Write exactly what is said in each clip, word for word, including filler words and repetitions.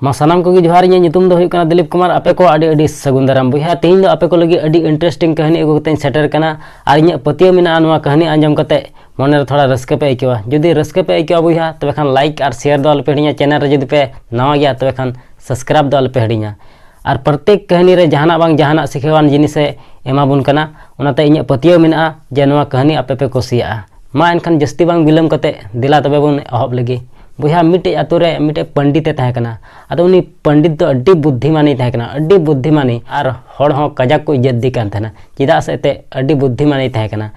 ᱢᱟ ᱥᱟᱱᱟᱢ ᱠᱚᱜᱮ ᱡᱚᱦᱟᱨ, ᱤᱧᱟᱹᱜ ᱧᱩᱛᱩᱢ ᱫᱚ ᱦᱩᱭᱩᱜ ᱠᱟᱱᱟ ᱫᱤᱞᱤᱯ ᱠᱩᱢᱟᱨ᱾ ᱟᱯᱮ ᱠᱚ ᱟᱹᱰᱤ ᱟᱹᱰᱤ ᱥᱟᱹᱜᱩᱱ ᱫᱟᱨᱟᱢ᱾ ᱵᱚᱭᱦᱟ, ᱛᱮᱦᱮᱧ ᱫᱚ ᱟᱯᱮ ᱠᱚ ᱞᱟᱹᱜᱤᱫ ᱟᱹᱰᱤ interesting ᱠᱟᱹᱦᱱᱤ ᱟᱹᱜᱩ ᱠᱟᱛᱮᱧ ᱥᱮᱴᱮᱨ ᱠᱟᱱᱟ, ᱟᱨ ᱤᱧᱟᱹᱜ ᱯᱟᱹᱛᱭᱟᱹᱣ ᱢᱮᱱᱟᱜᱼᱟ ᱱᱚᱣᱟ ᱠᱟᱹᱦᱱᱤ ᱟᱸᱡᱚᱢ ᱠᱟᱛᱮ ᱢᱚᱱᱮ ᱨᱮ ᱛᱷᱚᱲᱟ ᱨᱟᱹᱥᱠᱟᱹ ᱯᱮ ᱟᱹᱭᱠᱟᱹᱣᱟ᱾ ᱡᱩᱫᱤ ᱨᱟᱹᱥᱠᱟᱹ ᱯᱮ ᱟᱹᱭᱠᱟᱹᱣᱟ ᱵᱚᱭᱦᱟ, ᱛᱚᱵᱮ ᱠᱷᱟᱱ like ᱟᱨ share ᱫᱚ ᱟᱞᱚᱯᱮ ᱦᱤᱲᱤᱧᱟ᱾ Channel ᱨᱮ ᱡᱩᱫᱤ ᱯᱮ ᱱᱟᱣᱟ ᱜᱮᱭᱟ, ᱛᱚᱵᱮ ᱠᱷᱟᱱ subscribe ᱫᱚ ᱟᱞᱚᱯᱮ ᱦᱤᱲᱤᱧᱟ᱾ ᱟᱨ ᱯᱨᱚᱛᱮᱠ ᱠᱟᱹᱦᱱᱤ ᱨᱮ ᱡᱟᱦᱟᱱᱟᱜ ᱵᱟᱝ ᱡᱟᱦᱟᱱᱟᱜ ᱥᱤᱠᱷᱟᱹᱣᱟᱱ ᱡᱤᱱᱤᱥᱮ ᱮᱢᱟ ᱵᱚᱱ ᱠᱟᱱᱟ, ᱚᱱᱟᱛᱮ ᱤᱧᱟᱹᱜ ᱯᱟᱹᱛᱭᱟᱹᱣ ᱢᱮᱱᱟᱜᱼᱟ ᱡᱮ ᱱᱚᱣᱟ ᱠᱟᱹᱦᱱᱤ ᱟᱯᱮ ᱯᱮ ᱠᱩᱥᱤᱭᱟᱜᱼᱟ᱾ ᱢᱟ ᱮᱱᱠᱷᱟᱱ ᱡᱟᱹᱥᱛᱤ ᱵᱟᱝ ᱵᱤᱞᱚᱢ ᱠᱟᱛᱮ ᱫᱮᱞᱟ ᱛᱚᱵᱮ ᱵᱚᱱ ᱮᱦᱚᱵ ᱞᱮᱜᱮ᱾ ᱵᱚᱭᱦᱟ, ᱢᱤᱫᱴᱮᱡ ᱟᱛᱳ ᱨᱮ ᱢᱤᱫᱴᱮᱡ ᱯᱚᱱᱰᱤᱛ ᱮ ᱛᱟᱦᱮᱸ ᱠᱟᱱᱟ᱾ ᱟᱫᱚ ᱩᱱᱤ ᱯᱚᱱᱰᱤᱛ ᱫᱚ ᱟᱹᱰᱤ ᱵᱩᱫᱽᱫᱷᱤᱢᱟᱱᱤ ᱛᱟᱦᱮᱸ ᱠᱟᱱᱟ, ᱟᱹᱰᱤ ᱵᱩᱫᱽᱫᱷᱤᱢᱟᱱᱤ, ᱟᱨ ᱦᱚᱲ ᱦᱚᱸ ᱠᱟᱡᱟᱠ ᱠᱚ ᱤᱡᱽᱡᱚᱛ ᱫᱤ ᱠᱟᱱ ᱛᱟᱦᱮᱱᱟ, ᱪᱮᱫᱟᱜ ᱥᱮ ᱮᱱᱛᱮᱫ ᱟᱹᱰᱤ ᱵᱩᱫᱽᱫᱷᱤᱢᱟᱱᱤ ᱛᱟᱦᱮᱸ ᱠᱟᱱᱟ᱾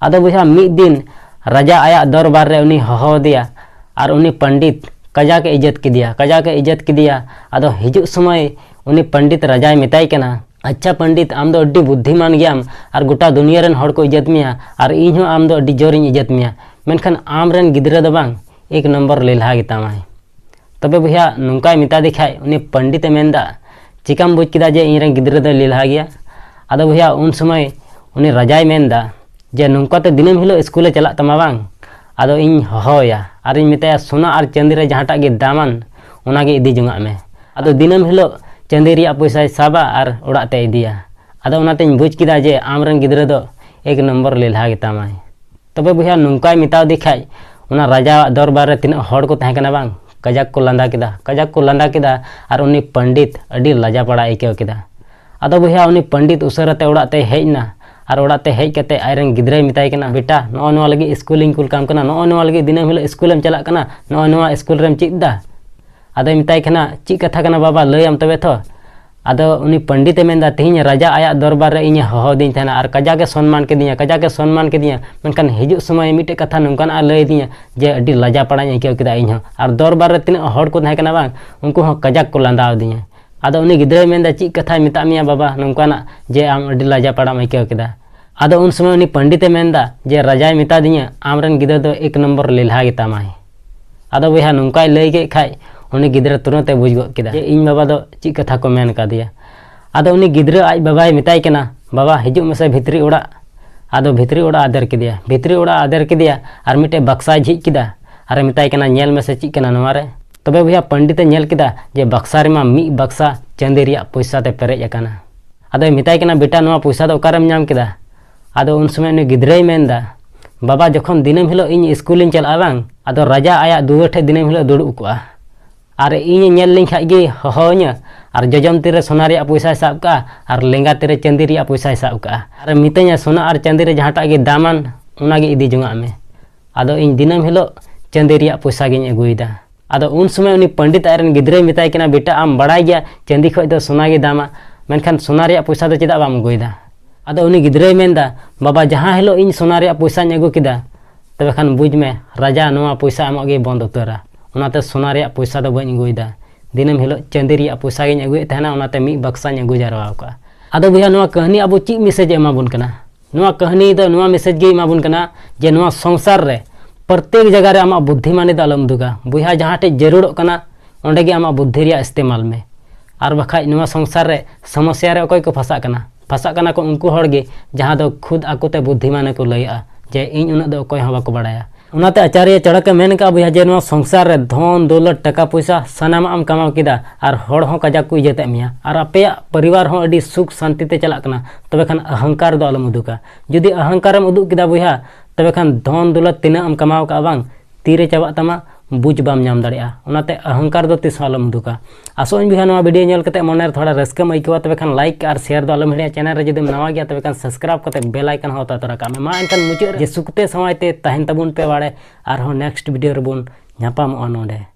ᱟᱫᱚ ᱵᱚᱭᱦᱟ, ᱢᱤᱫ ᱫᱤᱱ ᱨᱟᱡᱟ ᱟᱭᱟᱜ ᱫᱚᱨᱵᱟᱨ ᱨᱮ ᱩᱱᱤ ᱦᱚᱦᱚ ᱟᱫᱮᱭᱟ, ᱟᱨ ᱩᱱᱤ ᱯᱚᱱᱰᱤᱛ ᱠᱟᱡᱟᱠ ᱮ ᱤᱡᱽᱡᱚᱛ ᱠᱮᱫᱮᱭᱟ, ᱠᱟᱡᱟᱠ ᱮ ᱤᱡᱽᱡᱚᱛ ᱠᱮᱫᱮᱭᱟ᱾ ᱟᱫᱚ ᱦᱤᱡᱩᱜ ᱥᱚᱢᱚᱭ ᱩᱱᱤ ᱯᱚᱱᱰᱤᱛ ᱨᱟᱡᱟᱭ ᱢᱮᱛᱟᱭ ᱠᱟᱱᱟ, "ᱟᱪᱪᱷᱟ ᱯᱚᱱᱰᱤᱛ, ᱟᱢ ᱫᱚ ᱟᱹᱰᱤ ᱵᱩᱫᱽᱫᱷᱤᱢᱟᱱ ᱜᱮᱭᱟᱢ ᱟᱨ ᱜᱚᱴᱟ ᱫᱩᱱᱤᱭᱟᱹ ᱨᱮᱱ ᱦᱚᱲ ᱠᱚ ᱤᱡᱽᱡᱚᱛ ᱢᱮᱭᱟ, ᱟᱨ ᱤᱧ ᱦᱚᱸ ᱟᱢ ᱫᱚ ᱟᱹᱰᱤ ᱡᱳᱨᱤᱧ ᱤᱡᱽᱡᱚᱛ ᱢᱮᱭᱟ, ᱢᱮᱱᱠᱷᱟᱱ ᱟᱢ ᱨᱮᱱ ᱜᱤᱫᱽᱨᱟᱹ ᱫᱚ ᱵᱟᱝ, ᱮᱠ ᱱᱚᱢᱵᱚᱨ ᱞᱮᱞᱦᱟ ᱜᱮᱛᱟᱢᱟᱭ᱾" ᱛᱚᱵᱮ ᱵᱚᱭᱦᱟ, ᱱᱚᱝᱠᱟᱭ ᱢᱮᱛᱟ ᱫᱮ ᱠᱷᱟᱡ, ᱩᱱᱤ ᱯᱚᱱᱰᱤᱛ ᱮ ᱢᱮᱱᱫᱟ, "ᱪᱤᱠᱟᱢ ᱵᱩᱡᱽ ᱠᱮᱫᱟ ᱡᱮ ᱤᱧ ᱨᱮᱱ ᱜᱤᱫᱽᱨᱟᱹ ᱫᱚᱭ ᱞᱮᱞᱦᱟ ᱜᱮᱭᱟ?" ᱟᱫᱚ ᱵᱚᱭᱦᱟ, ᱩᱱ ᱥᱚᱢᱚᱭ ᱩᱱᱤ ᱨᱟᱡᱟᱭ ᱢᱮᱱᱫᱟ ᱡᱮ, "ᱱᱚᱝᱠᱟ ᱛᱮ ᱫᱤᱱᱟᱹᱢ ᱦᱤᱞᱳᱜ ᱥᱠᱩᱞᱮ ᱪᱟᱞᱟᱜ ᱛᱟᱢᱟ ᱵᱟᱝ?" ᱟᱫᱚ ᱤᱧ ᱦᱚᱦᱚᱣᱟᱭᱟ ᱟᱨᱤᱧ ᱢᱮᱛᱟᱭᱟ, "ᱥᱳᱱᱟ ᱟᱨ ᱪᱟᱸᱫᱤ ᱨᱮ ᱡᱟᱦᱟᱸᱴᱟᱜ ᱜᱮ ᱫᱟᱢᱟᱱ, ᱚᱱᱟᱜᱮ ᱤᱫᱤ ᱡᱚᱝᱟᱜ ᱢᱮ᱾" ᱟᱫᱚ ᱫᱤᱱᱟᱹᱢ ᱦᱤᱞᱳᱜ ᱪᱟᱸᱫᱤ ᱨᱮᱭᱟᱜ ᱯᱚᱭᱥᱟᱭ ᱥᱟᱵᱟ ᱟᱨ ᱚᱲᱟᱜ ᱛᱮᱭ ᱤᱫᱤᱭᱟ᱾ ᱟᱫᱚ ᱚᱱᱟᱛᱮᱧ ᱵᱩᱡᱽ ᱠᱮᱫᱟ ᱡᱮ ᱟᱢᱨᱮᱱ ᱜᱤᱫᱽᱨᱟᱹ ᱫᱚ ᱮᱠ ᱱᱚᱢᱵᱚᱨ ᱞᱮᱞᱦᱟ ᱜᱮᱛᱟᱢᱟᱭ᱾ ᱛᱚᱵᱮ ᱵᱚᱭᱦᱟ, ᱱᱚᱝᱠᱟᱭ ᱢᱮᱛᱟᱣ ᱫᱮ ᱠᱷᱟᱡ, ᱚᱱᱟ ᱨᱟᱡᱟᱣᱟᱜ ᱫᱚᱨᱵᱟᱨ ᱨᱮ ᱛᱤᱱᱟᱹᱜ ᱦᱚᱲ ᱠᱚ ᱛᱟᱦᱮᱸ ᱠᱟᱱᱟ ᱵᱟᱝ, ᱠᱟᱡᱟᱠ ᱠᱚ ᱞᱟᱸᱫᱟ ᱠᱮᱫᱟ, ᱠᱟᱡᱟᱠ ᱠᱚ ᱞᱟᱸᱫᱟ ᱠᱮᱫᱟ᱾ ᱟᱨ ᱩᱱᱤ ᱯᱚᱱᱰᱤᱛ ᱟᱹᱰᱤ ᱞᱟᱡᱟ ᱯᱟᱲᱟ ᱟᱹᱭᱠᱟᱹᱣ ᱠᱮᱫᱟ᱾ ᱟᱫᱚ ᱵᱚᱭᱦᱟ, ᱩᱱᱤ ᱯᱚᱱᱰᱤᱛ ᱩᱥᱟᱹᱨᱟᱛᱮ ᱚᱲᱟᱜ ᱛᱮᱭ ᱦᱮᱡ ᱮᱱᱟ᱾ ᱟᱨ ᱚᱲᱟᱜ ᱛᱮ ᱦᱮᱡ ᱠᱟᱛᱮ ᱟᱡᱨᱮᱱ ᱜᱤᱫᱽᱨᱟᱹᱭ ᱢᱮᱛᱟᱭ ᱠᱟᱱᱟ, "ᱵᱮᱴᱟ, ᱱᱚᱜᱼᱚ ᱱᱚᱣᱟ ᱞᱟᱹᱜᱤᱫ ᱥᱠᱩᱞᱤᱧ ᱠᱩᱞ ᱠᱟᱢ ᱠᱟᱱᱟ, ᱱᱚᱜᱼᱚ ᱱᱚᱣᱟ ᱞᱟᱹᱜᱤᱫ ᱫᱤᱱᱟᱹᱢ ᱦᱤᱞᱳᱜ ᱥᱠᱩᱞᱮᱢ ᱪᱟᱞᱟᱜ ᱠᱟᱱᱟ, ᱱᱚᱜᱼᱚ ᱱᱚᱣᱟ ᱥᱠᱩᱞ ᱨᱮᱢ ᱪᱮᱫ ᱮᱫᱟ?" ᱟᱫᱚᱭ ᱢᱮᱛᱟᱭ ᱠᱟᱱᱟ, "ᱪᱮᱫ ᱠᱟᱛᱷᱟ ᱠᱟᱱᱟ ᱵᱟᱵᱟ, ᱞᱟᱹᱭᱟᱢ ᱛᱚᱵᱮ ᱛᱷᱚ?" ᱟᱫᱚ ᱩᱱᱤ ᱯᱚᱱᱰᱤᱛᱮ ᱢᱮᱱᱫᱟ, "ᱛᱮᱦᱮᱧ ᱨᱟᱡᱟ ᱟᱭᱟᱜ ᱫᱚᱨᱵᱟᱨ ᱨᱮ ᱤᱧᱮ ᱦᱚᱦᱚ ᱟᱹᱫᱤᱧ ᱛᱟᱦᱮᱱᱟ ᱟᱨ ᱠᱟᱡᱟᱠ ᱮ ᱥᱚᱱᱢᱟᱱ ᱠᱤᱫᱤᱧᱟ, ᱠᱟᱡᱟᱠ ᱮ ᱥᱚᱱᱢᱟᱱ ᱠᱤᱫᱤᱧᱟ, ᱢᱮᱱᱠᱷᱟᱱ ᱦᱤᱡᱩᱜ ᱥᱚᱢᱚᱭ ᱢᱤᱫᱴᱮᱡ ᱠᱟᱛᱷᱟ ᱱᱚᱝᱠᱟᱱᱟᱜ ᱮ ᱞᱟᱹᱭ ᱟᱹᱫᱤᱧᱟ ᱡᱮ ᱟᱹᱰᱤ ᱞᱟᱡᱟ ᱯᱟᱲᱟᱧ ᱟᱹᱭᱠᱟᱹᱣ ᱠᱮᱫᱟ ᱤᱧ ᱦᱚᱸ᱾ ᱟᱨ ᱫᱚᱨᱵᱟᱨ ᱨᱮ ᱛᱤᱱᱟᱹᱜ ᱦᱚᱲ ᱠᱚ ᱛᱟᱦᱮᱸ ᱠᱟᱱᱟ ᱵᱟᱝ, ᱩᱱᱠᱩ ᱦᱚᱸ ᱠᱟᱡᱟᱠ ᱠᱚ ᱞᱟᱸᱫᱟ ᱟᱹᱫᱤᱧᱟ᱾" ᱟᱫᱚ ᱩᱱᱤ ᱜᱤᱫᱽᱨᱟᱹᱭ ᱢᱮᱱᱫᱟ, "ᱪᱮᱫ ᱠᱟᱛᱷᱟᱭ ᱢᱮᱛᱟᱫ ᱢᱮᱭᱟ ᱵᱟᱵᱟ ᱱᱚᱝᱠᱟᱱᱟᱜ ᱡᱮ ᱟᱢ ᱟᱹᱰᱤ ᱞᱟᱡᱟ ᱯᱟᱲᱟᱢ ᱟᱹᱭᱠᱟᱹᱣ ᱠᱮᱫᱟ?" ᱟᱫᱚ ᱩᱱ ᱥᱚᱢᱚᱭ ᱩᱱᱤ ᱯᱚᱱᱰᱤᱛᱮ ᱢᱮᱱᱫᱟ ᱡᱮ, "ᱨᱟᱡᱟᱭ ᱢᱮᱛᱟᱫᱤᱧᱟ ᱟᱢᱨᱮᱱ ᱜᱤᱫᱽᱨᱟᱹ ᱫᱚ ᱮᱠ ᱱᱚᱢᱵᱚᱨ ᱞᱮᱞᱦᱟ ᱜᱮᱛᱟᱢᱟᱭ᱾" ᱟᱫᱚ ᱵᱚᱭᱦᱟ, ᱱᱚᱝᱠᱟᱭ ᱞᱟᱹᱭ ᱠᱮᱫ ᱠᱷᱟᱡ ᱩᱱᱤ ᱜᱤᱫᱽᱨᱟᱹ ᱛᱩᱨᱟᱹᱛ ᱮ ᱵᱩᱡᱽ ᱜᱚᱫ ᱠᱮᱫᱟ ᱡᱮ ᱤᱧ ᱵᱟᱵᱟ ᱫᱚ ᱪᱮᱫ ᱠᱟᱛᱷᱟ ᱠᱚ ᱢᱮᱱ ᱠᱟᱫᱮᱭᱟ᱾ ᱟᱫᱚ ᱩᱱᱤ ᱜᱤᱫᱽᱨᱟᱹ ᱟᱡ ᱵᱟᱵᱟᱭ ᱢᱮᱛᱟᱭ ᱠᱟᱱᱟ, "ᱵᱟᱵᱟ, ᱦᱤᱡᱩᱜ ᱢᱮᱥᱮ ᱵᱷᱤᱛᱨᱤ ᱚᱲᱟᱜ᱾" ᱟᱫᱚ ᱵᱷᱤᱛᱨᱤ ᱚᱲᱟᱜ ᱟᱫᱮᱨ ᱠᱮᱫᱮᱭᱟ, ᱵᱷᱤᱛᱨᱤ ᱚᱲᱟᱜ ᱟᱫᱮᱨ ᱠᱮᱫᱮᱭᱟ ᱟᱨ ᱢᱤᱫᱴᱮᱡ ᱵᱟᱠᱥᱟᱭ ᱡᱷᱤᱡ ᱠᱮᱫᱟ᱾ ᱟᱨᱮ ᱢᱮᱛᱟᱭ ᱠᱟᱱᱟ, "ᱧᱮᱞ ᱢᱮᱥᱮ ᱪᱮᱫ ᱠᱟᱱᱟ ᱱᱚᱣᱟ ᱨᱮ?" ᱛᱚᱵᱮ ᱵᱚᱭᱦᱟ, ᱯᱚᱱᱰᱤᱛ ᱮ ᱧᱮᱞ ᱠᱮᱫᱟ ᱡᱮ ᱵᱟᱠᱥᱟ ᱨᱮᱢᱟ ᱢᱤᱫ ᱵᱟᱠᱥᱟ ᱪᱟᱸᱫᱤ ᱨᱮᱭᱟᱜ ᱯᱚᱭᱥᱟ ᱛᱮ ᱯᱮᱨᱮᱡ ᱟᱠᱟᱱᱟ᱾ ᱟᱫᱚᱭ ᱢᱮᱛᱟᱭ ᱠᱟᱱᱟ, "ᱵᱮᱴᱟ, ᱱᱚᱣᱟ ᱯᱚᱭᱥᱟ ᱫᱚ ᱚᱠᱟᱨᱮᱢ ᱧᱟᱢ ᱠᱮᱫᱟ?" ᱟᱫᱚ ᱩᱱ ᱥᱚᱢᱚᱭ ᱩᱱᱤ ᱜᱤᱫᱽᱨᱟᱹᱭ ᱢᱮᱱᱫᱟ, "ᱵᱟᱵᱟ, ᱡᱚᱠᱷᱚᱱ ᱫᱤᱱᱟᱹᱢ ᱦᱤᱞᱳᱜ ᱤᱧ ᱥᱠᱩᱞᱤᱧ ᱪᱟᱞᱟᱜᱼᱟ ᱵᱟᱝ, ᱟᱫᱚ ᱨᱟᱡᱟ ᱟᱭᱟᱜ ᱫᱩᱣᱟᱹᱨ ᱴᱷᱮᱡ ᱫᱤᱱᱟᱹᱢ ᱦᱤᱞᱳᱜ ᱫᱩᱲᱩᱵ ᱠᱚᱜᱼᱟ᱾ ᱟᱨ ᱤᱧᱮ ᱧᱮᱞ ᱞᱤᱧ ᱠᱷᱟᱡ ᱜᱮ ᱦᱚᱦᱚᱣᱟᱹᱧᱟᱹ, ᱟᱨ ᱡᱚᱡᱚᱢ ᱛᱤᱨᱮ ᱥᱚᱱᱟ ᱨᱮᱭᱟᱜ ᱯᱚᱭᱥᱟᱭ ᱥᱟᱵ ᱠᱟᱜᱼᱟ, ᱟᱨ ᱞᱮᱸᱜᱟ ᱛᱤᱨᱮ ᱪᱟᱸᱫᱤ ᱨᱮᱭᱟᱜ ᱯᱚᱭᱥᱟᱭ ᱥᱟᱵ ᱠᱟᱜᱼᱟ, ᱟᱨ ᱢᱤᱛᱟᱹᱧᱟ, 'ᱥᱚᱱᱟ ᱟᱨ ᱪᱟᱸᱫᱤ ᱨᱮ ᱡᱟᱦᱟᱸᱴᱟᱜ ᱜᱮ ᱫᱟᱢᱟᱱ, ᱚᱱᱟ ᱜᱮ ᱤᱫᱤ ᱡᱚᱝᱟᱜ ᱢᱮ.' ᱟᱫᱚ ᱤᱧ ᱫᱤᱱᱟᱹᱢ ᱦᱤᱞᱳᱜ ᱪᱟᱸᱫᱤ ᱨᱮᱭᱟᱜ ᱯᱚᱭᱥᱟ ᱜᱤᱧ ᱟᱹᱜᱩᱭᱮᱫᱟ᱾ ᱟᱫᱚ ᱩᱱ ᱥᱚᱢᱚᱭ ᱩᱱᱤ ᱯᱚᱱᱰᱤᱛ ᱟᱡ ᱨᱮᱱ ᱜᱤᱫᱽᱨᱟᱹᱭ ᱢᱮᱛᱟᱭ ᱠᱟᱱᱟ, "ᱵᱮᱴᱟ, ᱟᱢ ᱵᱟᱲᱟᱭ ᱜᱮᱭᱟ ᱪᱟᱸᱫᱤ ᱠᱷᱚᱡ ᱫᱚ ᱥᱚᱱᱟ ᱜᱮ ᱫᱟᱢᱟ, ᱢᱮᱱᱠᱷᱟᱱ ᱥᱚᱱᱟ ᱨᱮᱭᱟᱜ ᱯᱚᱭᱥᱟ ᱫᱚ ᱪᱮᱫᱟᱜ ᱵᱟᱢ ᱟᱹᱜᱩᱭᱮᱫᱟ?" ᱟᱫᱚ ᱩᱱᱤ ᱜᱤᱫᱽᱨᱟᱹᱭ ᱢᱮᱱᱫᱟ, "ᱵᱟᱵᱟ, ᱡᱟᱦᱟᱸ ᱦᱤᱞᱳᱜ ᱤᱧ ᱥᱚᱱᱟ ᱨᱮᱭᱟᱜ ᱯᱚᱭᱥᱟᱧ ᱟᱹᱜᱩ ᱠᱮᱫᱟ, ᱛᱚᱵᱮ ᱠᱷᱟᱱ ᱵᱩᱡᱽ ᱢᱮ, ᱨᱟᱡᱟ ᱱᱚᱣᱟ ᱯᱚᱭᱥᱟ ᱮᱢᱚᱜ ᱜᱮ ᱵᱚᱱᱫ ᱩᱛᱟᱹᱨᱟ᱾ ᱚᱱᱟᱛᱮ ᱥᱚᱱᱟ ᱨᱮᱭᱟᱜ ᱯᱚᱭᱥᱟ ᱫᱚ ᱵᱟᱹᱧ ᱟᱹᱜᱩᱭᱮᱫᱟ᱾ ᱫᱤᱱᱟᱹᱢ ᱦᱤᱞᱳᱜ ᱪᱟᱸᱫᱤ ᱨᱮᱭᱟᱜ ᱯᱚᱭᱥᱟ ᱜᱤᱧ ᱟᱹᱜᱩᱭᱮᱫ ᱛᱟᱦᱮᱱᱟ, ᱚᱱᱟᱛᱮ ᱢᱤᱫ ᱵᱟᱠᱥᱟᱧ ᱟᱹᱜᱩ ᱡᱟᱨᱣᱟ ᱟᱠᱟᱫᱼᱟ᱾" ᱟᱫᱚ ᱵᱚᱭᱦᱟ, ᱱᱚᱣᱟ ᱠᱟᱹᱦᱱᱤ ᱟᱵᱚ ᱪᱮᱫ message ᱮ ᱮᱢᱟ ᱵᱚᱱ ᱠᱟᱱᱟ? ᱱᱚᱣᱟ ᱠᱟᱹᱦᱱᱤ ᱫᱚ ᱱᱚᱣᱟ message ᱜᱮ ᱮᱢᱟ ᱵᱚᱱ ᱠᱟᱱᱟ ᱡᱮ ᱱᱚᱣᱟ ᱥᱚᱝᱥᱟᱨ ᱨᱮ ᱯᱨᱚᱛᱮᱠ ᱡᱟᱭᱜᱟ ᱨᱮ ᱟᱢᱟᱜ ᱵᱩᱫᱽᱫᱷᱤᱢᱟᱱᱤ ᱫᱚ ᱟᱞᱚᱢ ᱩᱫᱩᱜᱟ᱾ ᱵᱚᱭᱦᱟ, ᱡᱟᱦᱟᱸ ᱴᱷᱮᱡ ᱡᱟᱹᱨᱩᱲᱚᱜ ᱠᱟᱱᱟ, ᱚᱸᱰᱮ ᱜᱮ ᱟᱢᱟᱜ ᱵᱩᱫᱽᱫᱷᱤ ᱨᱮᱭᱟᱜ ᱤᱥᱛᱮᱢᱟᱞ ᱢᱮ᱾ ᱟᱨ ᱵᱟᱠᱷᱟᱡ ᱱᱚᱣᱟ ᱥᱚᱝᱥᱟᱨ ᱨᱮ ᱥᱚᱢᱚᱥᱭᱟ ᱨᱮ ᱚᱠᱚᱭ ᱠᱚ ᱯᱷᱟᱸᱥᱟᱜ ᱠᱟᱱᱟ? ᱯᱷᱟᱸᱥᱟᱜ ᱠᱟᱱᱟ ᱠᱚ ᱩᱱᱠᱩ ᱦᱚᱲ ᱜᱮ ᱡᱟᱦᱟᱸ ᱫᱚ ᱠᱷᱩᱫ ᱟᱠᱚᱛᱮ ᱵᱩᱫᱽᱫᱷᱤᱢᱟᱱ ᱠᱚ ᱞᱟᱹᱭᱮᱜᱼᱟ ᱡᱮ ᱤᱧ ᱩᱱᱟᱹᱜ ᱫᱚ ᱚᱠᱚᱭ ᱦᱚᱸ ᱵᱟᱠᱚ ᱵᱟᱲᱟᱭᱟ᱾ ᱚᱱᱟᱛᱮ ᱟᱪᱟᱨᱭᱚ ᱪᱟᱬᱚᱠᱮ ᱢᱮᱱ ᱠᱟᱜᱼᱟ, ᱵᱚᱭᱦᱟ, ᱡᱮ ᱱᱚᱣᱟ ᱥᱚᱝᱥᱟᱨ ᱨᱮ ᱫᱷᱚᱱ, ᱫᱚᱞᱚᱛ, ᱴᱟᱠᱟ ᱯᱚᱭᱥᱟ ᱥᱟᱱᱟᱢᱟᱜ ᱮᱢ ᱠᱟᱢᱟᱣ ᱠᱮᱫᱟ ᱟᱨ ᱦᱚᱲ ᱦᱚᱸ ᱠᱟᱡᱟᱠ ᱠᱚ ᱤᱡᱽᱡᱚᱛᱮᱫ ᱢᱮᱭᱟ ᱟᱨ ᱟᱯᱮᱭᱟᱜ ᱯᱚᱨᱤᱵᱟᱨ ᱦᱚᱸ ᱟᱹᱰᱤ ᱥᱩᱠ ᱥᱟᱱᱛᱤ ᱛᱮ ᱪᱟᱞᱟᱜ ᱠᱟᱱᱟ, ᱛᱚᱵᱮ ᱠᱷᱟᱱ ᱚᱦᱚᱝᱠᱟᱨ ᱫᱚ ᱟᱞᱚᱢ ᱩᱫᱩᱜᱟ᱾ ᱡᱩᱫᱤ ᱚᱦᱚᱝᱠᱟᱨᱮᱢ ᱩᱫᱩᱜ ᱠᱮᱫᱟ, ᱵᱚᱭᱦᱟ, ᱛᱚᱵᱮ ᱠᱷᱟᱱ ᱫᱷᱚᱱ ᱫᱚᱞᱚᱛ ᱛᱤᱱᱟᱹᱜ ᱮᱢ ᱠᱟᱢᱟᱣ ᱠᱟᱜᱼᱟ ᱵᱟᱝ, ᱛᱤᱨᱮ ᱪᱟᱵᱟᱜ ᱛᱟᱢᱟ, ᱵᱩᱡᱽ ᱵᱟᱢ ᱧᱟᱢ ᱫᱟᱲᱮᱭᱟᱜᱼᱟ᱾ ᱚᱱᱟᱛᱮ ᱚᱦᱚᱝᱠᱟᱨ ᱫᱚ ᱛᱤᱥ ᱦᱚᱸ ᱟᱞᱚᱢ ᱩᱫᱩᱜᱟ᱾ ᱟᱥᱚᱜ ᱟᱹᱧ ᱵᱚᱭᱦᱟ, ᱱᱚᱣᱟ video ᱧᱮᱞ ᱠᱟᱛᱮ ᱢᱚᱱᱮ ᱨᱮ ᱛᱷᱚᱲᱟ ᱨᱟᱹᱥᱠᱟᱹᱢ ᱟᱹᱭᱠᱟᱹᱣᱟ, ᱛᱚᱵᱮ ᱠᱷᱟᱱ like ᱟᱨ share ᱫᱚ ᱟᱞᱚᱢ ᱦᱤᱲᱤᱧᱟ᱾ Channel ᱨᱮ ᱡᱩᱫᱤᱢ ᱱᱟᱣᱟ ᱜᱮᱭᱟ, ᱛᱚᱵᱮ ᱠᱷᱟᱱ subscribe ᱠᱟᱛᱮ bell icon ᱦᱚᱸ ᱚᱛᱟ ᱛᱚᱨᱟ ᱠᱟᱜ ᱢᱮ᱾ ᱢᱟ ᱮᱱᱠᱷᱟᱱ ᱢᱩᱪᱟᱹᱫ ᱨᱮ ᱡᱮ ᱥᱩᱠᱛᱮ ᱥᱟᱶᱟᱭ ᱛᱮ ᱛᱟᱦᱮᱱ ᱛᱟᱵᱚᱱ ᱯᱮ ᱵᱟᱲᱮ, ᱟᱨᱦᱚᱸ next video ᱨᱮᱵᱚᱱ ᱧᱟᱯᱟᱢᱚᱜᱼᱟ ᱱᱚᱰᱮ᱾